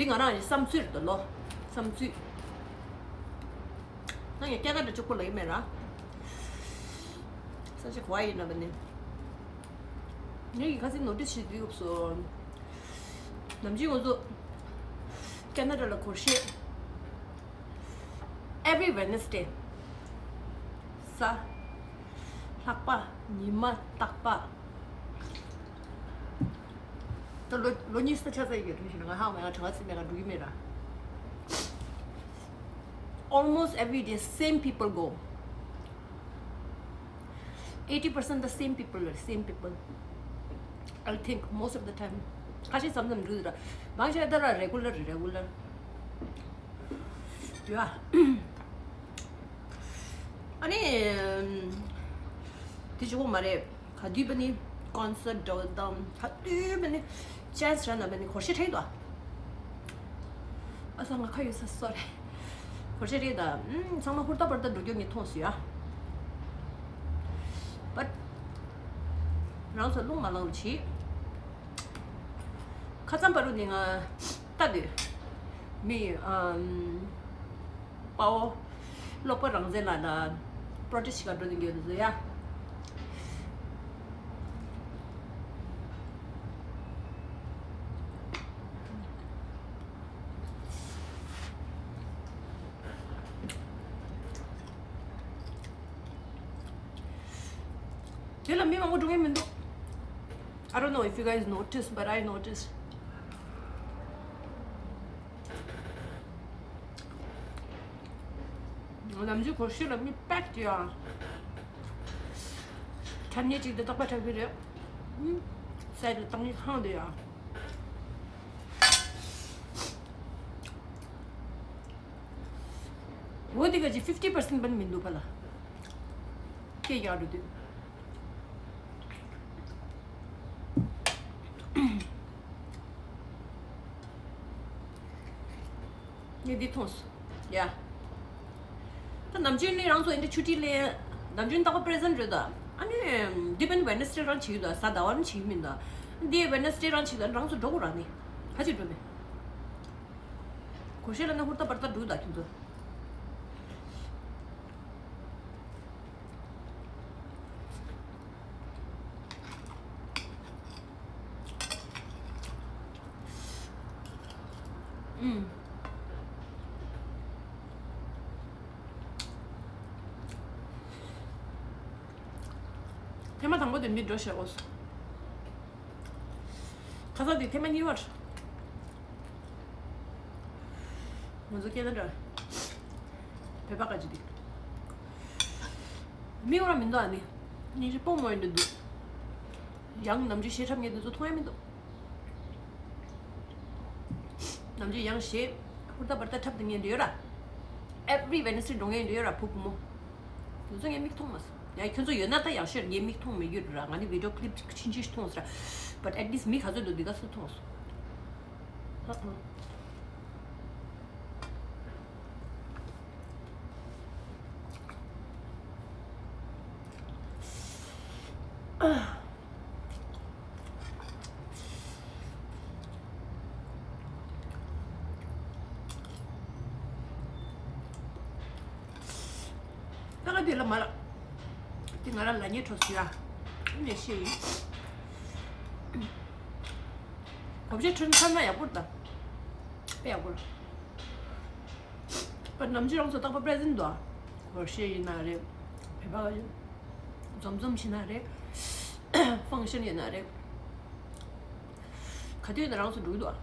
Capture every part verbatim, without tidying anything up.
འདི་ང་རང་གི་བསམ་ཚུལ་རེད་ལོ། བསམ་ཚུལ། ང་ཡང་སྐད་ཆ་འདྲ་གཅིག་པོ་ལབ་ཀྱི་མེད་ར། ས་ཆ་ག་བ་ཡིན་ན་བ་ནི། ངས་ཀྱི་ཁ་སང་ནོ་ཊིས་བྱེད་དུས་སྐབས་སུ། ནམ་རྒྱུན་ང་ཚོ་ཁེ་ན་ཌ་ལ་སྒོར་གཞས། Every Wednesday གཟའ། ལྷག་པ། ཉི་མ་རྟག་པ། ད་ལོ་ལོ་གཉིས་ཙམ་ཆགས་ཚར་ཡོད་རེད་ཤི་ན། ང་ཧང་མེད། ང་གྲང་ངར་ཚིག་མེད། ང་འགྲོ་གི་མེད་ར། Almost every day same people go. Eighty percent the same people, same people. I think most of the time. ཁ་ཤས་མཚམས་མཚམས་འགྲོ་གི་ར། མང་ཆེ་ད་ར་regular, regular. ཡ། ཨ་ནི། དེ་གཅིག་པོ་མ་རེད། ག་དུས་བ་ནི་ཀོན་སར་འདྲ་བོ་དང་། ག་དུས་བ་ནི་ཅན་སི་རག་ན་བ་ནི་སྒོར་གཞས་འཁྲབ་ཀྱི་འདུག་ཨ་ས། ང་ཁ་ཡོད་ས། སོ་རི། སྒོར་གཞས་འཁྲབ་ཀྱི་འདུག་ཨུམ། ཚང་མ་ཧུར་ཐག་པར་ཐག་འགྲོ་རྒྱུ་ངས་མཐོང་སོང་ཡ། བཊ། རང་ཚོ་རླུང་མ་ལངས་བྱེད། ཁ་ཙམ་བར་དུ་ནི་ང་ལྟ་དུས། མི། ཨམ། དཔའ་བོ། ཀློག་པ་རང་བཙན་ལགས་ལ་པྲོ་ཊེསི་ཊི་བྱེད་ག་འགྲོ་དུས་འགྱོད་དུ་ཡ། དེ་ལ་མི་མང་པོ་འགྲོ་མཁན་མི་འདུག I don't know if you guys notice, but I notice. ནམ་རྒྱུན་སྒོར་གཞས་ལ་མི་པེག་ཌི་ཡ། འཁྲབ་མཁན་གཅིག་དེ་རྟག་པར་འཁྲབ་ཀྱི་རེད། ཨུམ། སའིཌ་ལ་བཏང་ནས་ཧང་དུ་ཡ། འོ་དེ་ག་ཅིག་fifty percent བ་ནི་མི་འདུག་ཕ་ལ། སྐད་རྒྱག་འགྲོ་དུས། ངས་འདི་མཐོང་སོང་། ཡ། ད་ནམ་རྒྱུན་ནི་རང་ཚོ་འདི་ཆུ་ཊི་ལེན། ནམ་རྒྱུན་རྟག་པར་པི་རེ་ཟེན་ཊི་རེད་ད། ཨ་ནི། འདི་བན་ཝེ་ནེ་སི་ཌེ་རང་བྱེད་ཀྱི་འདུག་གཟའ་ཟླ་བ་རང་བྱེད་ཀྱི་མིན་ད། འདི་ཝེ་ནེ་སི་ཌེ་རང་བྱེད་ཀྱི་འདུག་རང་ཚོ་འགྲོ་དགོས་ར་ནི། ག་ཅིག་འགྲོ་མེད། སྒོར་གཞས་ལ་ནི་ཧུར་ཐག་པར་ཐག་འགྲོ་ད་ཁྱོད་ཚོ། ཨུམ། ཐེངས་མ་དང་པོ་དེ་མི་འགྲོ་ཞེས་འོ། ཁ་སང་དེ་ཐེངས་མ་གཉིས་པར། ང་ཚོ་སྐད་ན་འདྲ། བོད་པ་ག་ཅི་དེ། མི་འོ་ར་མི་འདུག་ཨ་ནི། སྙིང་རྗེ་སྤོ་མོ་ཡིན་འདུག་ཡང་ནམ་རྒྱུན་གཞས་འཁྲབ་མཁན་དེ་ཚོ་མཐོང་ཡ་མི་འདུག་ནམ་རྒྱུན་ཡང་གཞས་ཧུར་ཐག་པར་ཐག་འཁྲབ་དེ་ངས་འདྲི་ཡོད་ར། Every Wednesday འགྲོ་ངས་འདྲི་ཡོད་ར་བུ་བུ་མོ། དེ་ཚོ་ངས་མིག་མཐོང་མ་སོང་། ཡང་ཁྱོད་ཚོ་ཡོད་ན་ད་ཡག་ཤོས་རེད། ངས་མིག་མཐོང་མེད་རྒྱུ་རེད་ར། ང་ནི་video clip ཆུང་ཆུང་ཞིག་མཐོང་སོང་ར། But at least མི་ག་ཚོད་འདུག་འདི་ག་ཚོད་མཐོང་སོང་། ཧ་ཧ། ད་ག་དེ་ལ་མ་ལ། དེ་ང་རང་ལ་ཉེ་འཕྲོ་ཟེར་ཡ། ནས་ཤེས་ཡིན། གོ་བརྗེ་ཁྲོན་ཚང་མ་ཡག་པོ་རེད་ད། དཔེ་ཡག་པོ་རེད། པ་ནམ་རྒྱུན་རང་ཚོ་རྟག་པར་པི་རེ་ཟེན་ཊི་འདུག་ཨ། སྒོར་གཞས་ཡིན་ན་རེད། བོད་པ་འཛོམས་འཛོམས་ཡིན་ན་རེད། ཕང་ཤན་ཡིན་ན་རེད། ག་དུས་ཡིན་ན་རང་ཚོ་འགྲོ་གི་འདུག་ཨ།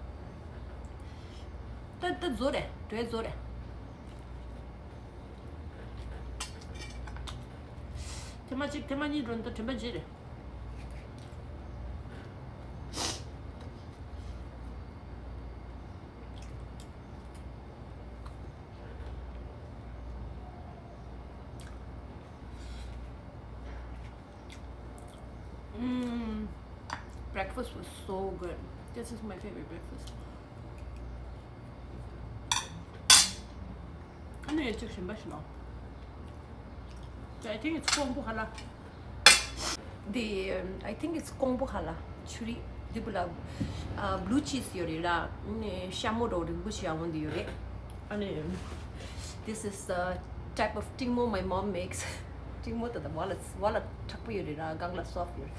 ད་ད་རྫོགས་རེད། འགྲོ་ཡ་རྫོགས་རེད། ཐེངས་མ་གཅིག་ཐེངས་མ་གཉིས་འགྲོ་ན་ད་དྲན་པ་བརྗེད་རེད། Mm, breakfast was so good. This is my favorite breakfast. ཨ་ནི་ཡ་གཅིག་གཞན་པ་ཞིག་ལ། I think it's ཀོང་པོ་ཧ་ལ། The, um, I think it's ཀོང་པོ་ཧ་ལ། ཆུ་རི། ལ་blue cheese ཡོད་རེད་ར། ཤ་མོ་འདྲ་བོ་རིང་པོ་ཞིག་ཡང་འོང་དུ་ཡོད་རེད། ཨ་ནི། This is the type of ཏིང་མོ my mom makes. ཏིང་མོ་ད་ད་བ་ལ་བ་ལ་དྲག་པོ་ཡོད་རེད་ར། གང་ལ་soft ཡོད་རེད།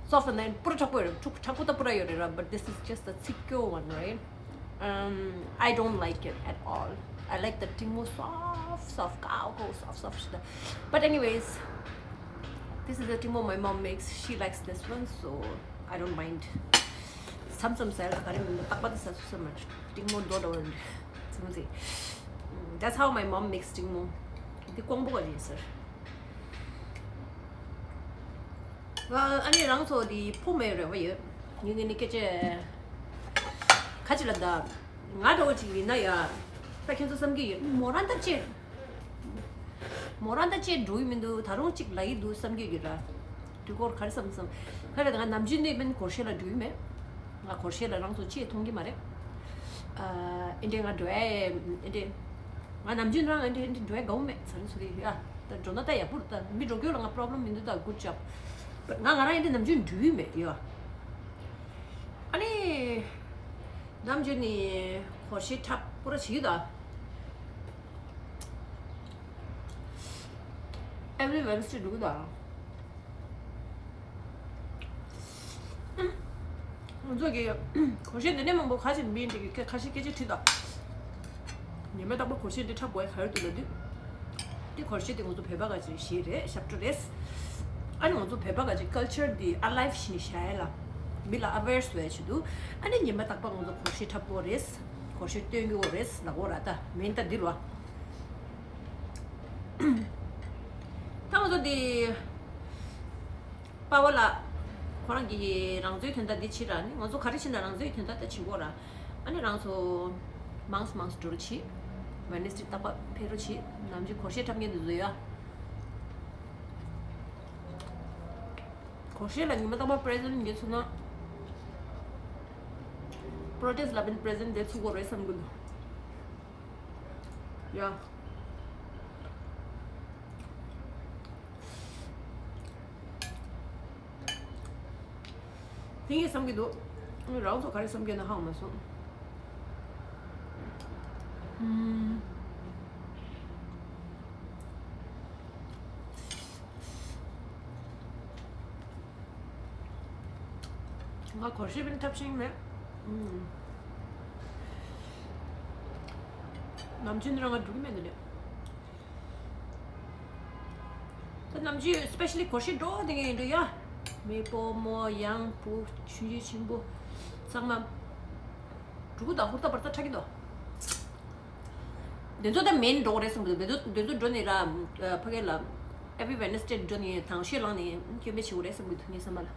Soft and then པུ་ར་དྲག་པོ་ཡོད་རེད། དྲག་པོ་ད་པུ་ར་ཡོད་རེད་ར། But this is just the ཚིག་སྐྱོ་one, right? Um, I don't like it at all. I like the ཏིང་མོ་soft, soft, cow, cow, soft, soft. But anyways, this is the ཏིང་མོ my mom makes. She likes this one, so I don't mind. Some some sell. ག་རེ་མིན་འདུག་རྟག་པར་དུ་ཟ་སུ་ཟ་མ་ཏིང་མོ་རྡོ་རྡོ་འདྲ། ཙི་མོ་ཙི། That's how my mom makes ཏིང་མོ། འདི་ཀོང་པོ་ག་རེ་ཟེར། ཨ་ནི་རང་ཚོ་འདི་ཕོ་མོའི་རེ་བ་ཡོད། ངས་ངས་ནི་སྐད་ཆ་ཁ་ཅིག་ལ་ད་ང་འདྲ་བོ་ཅིག་ཡིན་ན་ཡ། ད་ཁྱེད་ཚོ་བསམ་གྱི་ཡོད། མོ་རང་ད་ཅེ། མོ་རང་ད་ཅེ་འགྲོ་ཡི་མི་འདུག་ད་རུང་ཅིག་ལ་ཡི་འདུག་བསམ་གྱི་ཡོད་ར། དུས་འཁོར་ག་རེ་བསམ་བསམ། ཁ་རེ་ད་ང་ནམ་རྒྱུན་ནས་མིན་སྒོར་གཞས་ལ་འགྲོ་ཡི་མེད། ང་སྒོར་གཞས་ལ་རང་ཚོ་ཅེ་མཐོང་གི་མ་རེད། ཨ་ཨེ་འདྲས་ང་འགྲོ་ཨེ་ཨེ་འདྲས། ང་ནམ་རྒྱུན་རང་ཨེ་འདྲས་ཨེ་འདྲས་འགྲོ་ཡ་དགའ་བོ་མེད་ཚ་རུ་ཚུ་རེད་ཡ། ད་འགྲོ་ན་ད་ཡག་པོ་རེད། ད་མི་འགྲོ་རྒྱུ་ལ་ང་problem མི་འདུག་ད་good job། ང་ང་རང་ཨེ་འདྲས་ནམ་རྒྱུན་འགྲོ་ཡི་མེད་ཡ། ཨ་ནི། ནམ་རྒྱུན་ནི་སྒོར་གཞས་འཁྲབ་པོ་ར་བྱེད་ཀྱི་ད། Every Wednesday འགྲོ་གི་ད། ང་ཚོ་གི་སྒོར་གཞས་འདི་ནས་མང་པོ་ཁ་ཅིག་མིན་འདི་གི་ཁ་ཤས་སྐད་ཆ་དྲིས་ད། ཉི་མ་རྟག་པར་སྒོར་གཞས་འདི་འཁྲབ་དགོས་ག་རེ་འདུག་ལབ་དུས། འདི་སྒོར་གཞས་འདི་ང་ཚོ་བོད་པ་ག་ཅིག་གཞས་རེད། ཞབས་བྲོ་རེད། ཨ་ནི་ང་ཚོ་བོད་པ་ག་ཅིག་culture འདི་alive བྱས་ནས་བཞག་ཡ་ལ། མི་ལ་aware བཟོ་ཡ་ཆེད་དུ། ཨ་ནི་ཉི་མ་རྟག་པར་ང་ཚོ་སྒོར་གཞས་འཁྲབ་དགོས་རེད། སྒོར་གཞས་སྟོན་གྱི་ཡོད་རེད་ལབ་དགོས་ར་ད་མིན་ད་འདི་རུ་བ། ད་ང་ཚོ་འདི། པ་ཝ་ལགས། ཁོ་རང་གིས་རང་ཚོའི་དོན་དག་འདི་བྱེད་ར་ནི་ང་ཚོ་ག་རེ་བྱེད་ན་རང་ཚོའི་དོན་དག་ད་བྱེད་དགོས་ར། ཨ་ནི་རང་ཚོ་མང་སུ་མང་སུ་འགྲོ་རོགས་བྱེད། Wednesday རྟག་པར་ཕེབས་རོགས་བྱེད། ནམ་རྒྱུན་སྒོར་གཞས་འཁྲབ་མཁན་འདི་ཚོ་ཡ། སྒོར་གཞས་ལ་ཉི་མ་རྟག་པར་present འདི་ཚུགས་ན། Protest ལ་བན་present འདི་ཚུགས་དགོས་རེད་བསམ་གི་འདུག་ཡ། དེ་ངས་བསམ་གྱི་འདུག་རང་ཚོ་ག་རེ་བསམ་གྱི་ན་ཧ་གོ་མ་སོང་། ཨུམ། ང་སྒོར་གཞས་བན་འཁྲབ་ཤེས་མེད། ཨུམ། ནམ་རྒྱུན་རང་ང་འགྲོ་གི་མེད་འདི་ནས། ད་ནམ་རྒྱུན་specially སྒོར་གཞས་འགྲོ་བསྡད་མཁན་ཡིན་འགྲོ་ཡ། མེས་པོ་མོ་གཡང་བུ་ཆུང་ཆུང་ཆེན་པོ་ཚང་མ་འགྲོ་གི་འདུག་ཧུར་ཐག་འབར་ཐག་འཁྲབ་ཀྱི་འདུག་དེ་ཚོ་ད་མེན་འགྲོ་གི་རེད་བསམ་གི་འདུག་དེ་ཚོ་དེ་ཚོ་འགྲོ་ནས་ར་ཕ་གི་ལ་every Wednesday འགྲོ་ནས་དང་ཤོས་ལངས་ནས་སྐྱོན་པ་བྱེད་དགོས་རེད་བསམ་གི་འདུག་ངའི་བསམ་པ་ལ།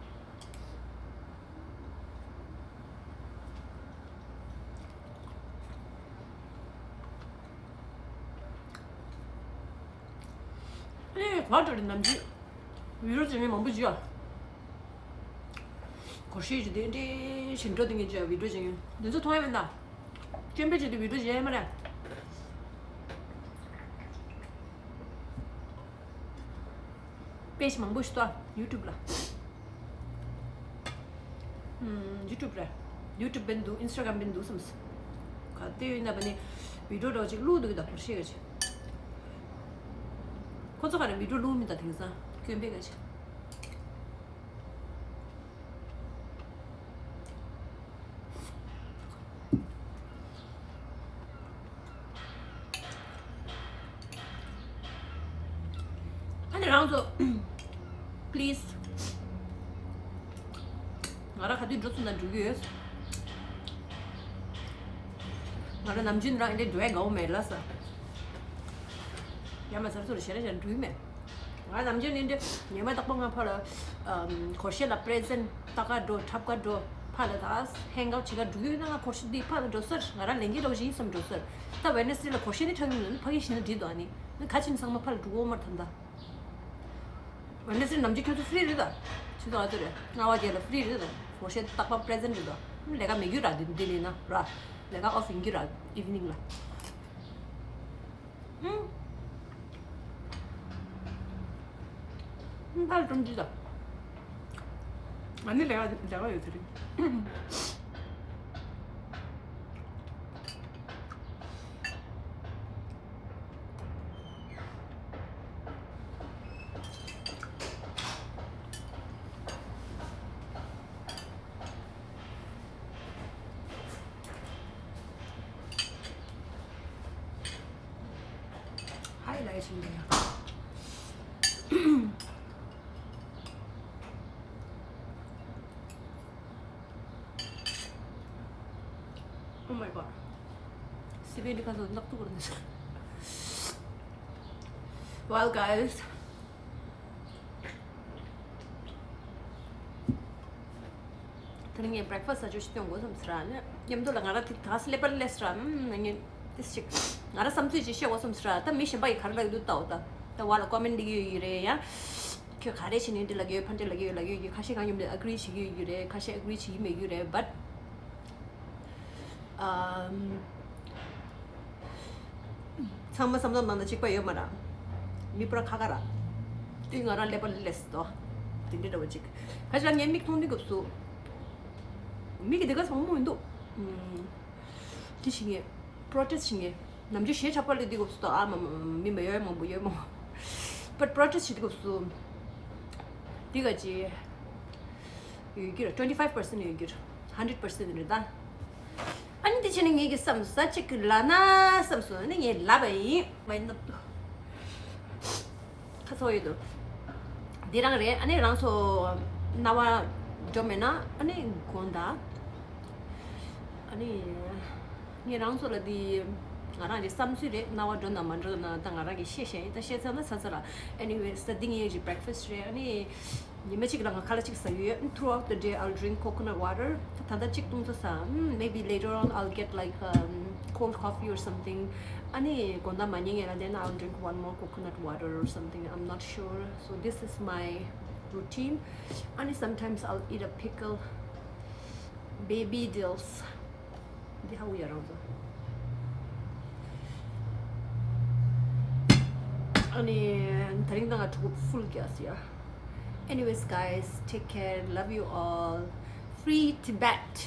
ཨེ་ག་འདྲ་རེད་ནམ་རྒྱུན་video བྱེད་མཁན་མང་པོ་ཅིག་ཡ། སྒོར་གཞས་ཅིག་དེ་འདྲའི་ཞིག་འགྲོ་དེ་ངས་ཅིག་video བྱེད་མཁན་འདི་ཚོ་མཐོང་ཡ་མིན་ད། སྐྱོན་པ་ཅིག་དེ་video བྱེད་ཡ་མ་རེད། page མང་པོ་ཞིག་ཏོ་YouTube ལ། ཨུམ། YouTube རེད། YouTube བན་འདུག Instagram བན་འདུག་བསམ་སོང་། ག་དེ་ཡོད་ན་བ་ནི་video འདྲ་བོ་ཅིག་བླུགས་འདུག་གི་ད་སྒོར་གཞས་ག་ཅིག་ཁོ་ཚོ་ག་རེ་video བླུགས་མི་ད་དེང་སང་སྐྱོན་པ་ག་ཅིག་ཨ་ནི་རང་ཚོ་please ང་རང་ག་དུས་འགྲོ་ཚུགས་ན་འགྲོ་གི་ཡོད། ང་རང་ནམ་རྒྱུན་རང་ཨེ་འདྲའི་འགྲོ་ཡ་དགའ་བོ་མེད་ལ་ས། ཡ་མ་ཚར་ཚུར་ཞེ་ར་ཞེ་ར་འགྲོ་གི་མེད། ང་ནམ་རྒྱུན་ནས་འདི་ཉི་མ་རྟག་པར་ང་ཕར་ལ་ཨམ་སྒོར་གཞས་ལ་present ལྟ་ག་འགྲོ་འཁྲབ་ག་འགྲོ་ཕར་ལ་ད་hang out བྱེད་ག་འགྲོ་གི་ཡོད་ན་ང་སྒོར་གཞས་འདི་ཕར་ལ་འགྲོ་སར་ང་རང་ལས་འགན་རོགས་བཞིན་བསམ་འགྲོ་སར་ད་Wednesday ལ་སྒོར་གཞས་འདི་འཁྲབ་ཡོང་ནི་ཕ་གི་བཞིན་ན་འགྲིག་འདུག་ཨ་ནི་ང་ག་ཅིན་ཚང་མ་ཕར་ལ་འགྲོ་གོ་མར་ཐམ་ད་Wednesday ནམ་རྒྱུན་ཁྱོད་ཚོ་free རེད་ད་ཆུ་ཚོད་ཨ་ཚོད་རེད་ལྔ་བ་བརྒྱད་ལ་free རེད་ད་སྒོར་གཞས་རྟག་པར་present རེད་ད་ལས་ཀ་མེད་རྒྱུ་ར་འདི་འདི་ལས་ན་ར་ལས་ཀ་off ཡིན་རྒྱུ་ར་evening ལ། ཨུམ། ཨུམ། ཕར་ལ་འགྲོ་འདི་ལ། ང་ནི་ལས་ཀ་ལས་ཀ་ཡོད་ཚེ་རིང་། ཧའི་ལའི་ཤིང་རེད། Oh my god. སི་པན་འདི་ག་ཚོད་ནག་ཐུག་ར་ནི། Well, guys, ད་ནི་ངས་breakfast་ཟ་ཆོག་ཞིག་སྟོན་དགོས་བསམ་ཟེར་ར་ནི། མཉམ་དུ་ལ་ང་ར་དེ་ད་སླེབས་པར་སླེབས་ཟེར་ར། ཨམ། ངས་ཏིས་ཅིག་ང་ར་བསམ་ཚུལ་ཅིག་བཤད་དགོས་བསམ་ཟེར་ར། ད་མི་གཞན་པ་ཡིས་ག་རེ་ལབ་ཀྱི་འདུག་ལྟ་འོ་ད། ད་བ་ལ་comment་འདི་ཡོད་ཡོད་རེད་ཡ། ཁྱོད་ག་རེ་བྱེད་ནས་འདི་ལབ་ཀྱི་ཡོད། ཕན་ཆད་ལབ་ཀྱི་ཡོད་ལབ་ཀྱི་ཡོད། ཁ་ཤས་གང་ཡོད་ལ་agree་བྱེད་ཀྱི་ཡོད་རེད། ཁ་ཤས་agree་བྱེད་ཀྱི་མེད་ཀྱི་རེད། But ཨམ། ཚང་མ་བསམ་བློ་ནང་ན་གཅིག་པ་ཡོད་མ་རེད། མི་པུ་ར་ཁ་ཁ་ར། དེ་ང་རང་ཀླད་པ་ལས་དོ། དེ་འདྲ་འདྲ་བོ་ཅིག་ཁ་ཤས་ངའི་མིག་མཐོང་དུས་སྐབས་སུ། མིག་གི་དེ་ག་ཚང་མ་མོ་ཡིན་འདུག་ཨམ། དེ་བྱེད་ངེས། protest་བྱེད་ངེས། ནམ་རྒྱུན་གཞས་འཁྲབ་པ་ལས་དུས་སྐབས་སུ་ཨ་མ་མ་མི་མ་ཡོད་མང་པོ་ཡོད་མང་པོ། But protest་བྱེད་དུས་སྐབས་སུ། དེ་ག་ཅི། ཡོད་རྒྱུ་རེད། twenty five percent་ཡོད་རྒྱུ་རེད། hundred percent་རེད་ད། ཨ་ནི་དེ་བྱས་ནས་ངེད་ཀྱི་བསམ་ས་གཅིག་གི་ལ་ན་བསམ་སོང་ནི་ངས་ལབ་པ་ཡིན། མ་ཡིན་ན། ཁ་ཚོ་ཡོད་དོ། འདི་རང་རེད། ཨ་ནི་རང་ཚོ་རྣ་བ་འགྲོ་མེད་ན་ཨ་ནི་དགོངས་དག་ཨ་ནི་ངས་རང་ཚོ་ལ་འདི་ང་རང་གི་བསམ་ཚུལ་རེད། རྣ་བ་འགྲོ་ན་མ་འགྲོ་ན་ད་ང་རང་གི་བཤད་བཤད་ཡིན། ད་བཤད་ཚར་ན་ཚར་ཚར་ར། Anyways་ད་འདི་ངའི་གི་breakfast་རེད། ཨ་ནི་ཉི་མ་གཅིག་ལ་ང་ཁ་ལག་གཅིག་ཟ་གི་ཡོད། Throughout the day I'll drink coconut water. ད་ད་ལྟ་གཅིག་བཏུང་ཚར་ས། ཨམ། Maybe later on I'll get like um, cold coffee or something. ཨ་ནི་དགོང་དག་མ་ཉལ་སྔོན་ལ་then I'll drink one more coconut water or something. I'm not sure. So this is my routine. ཨ་ནི་sometimes I'll eat a pickle, baby dills. འདི་ཧ་གོ་ཡ་རང་ཚོ། ཨ་ནི་དེ་རིང་ད་ང་གྲོད་ཁོག་full་རྒྱགས་ཡ། Anyways, guys, take care. Love you all. Free Tibet.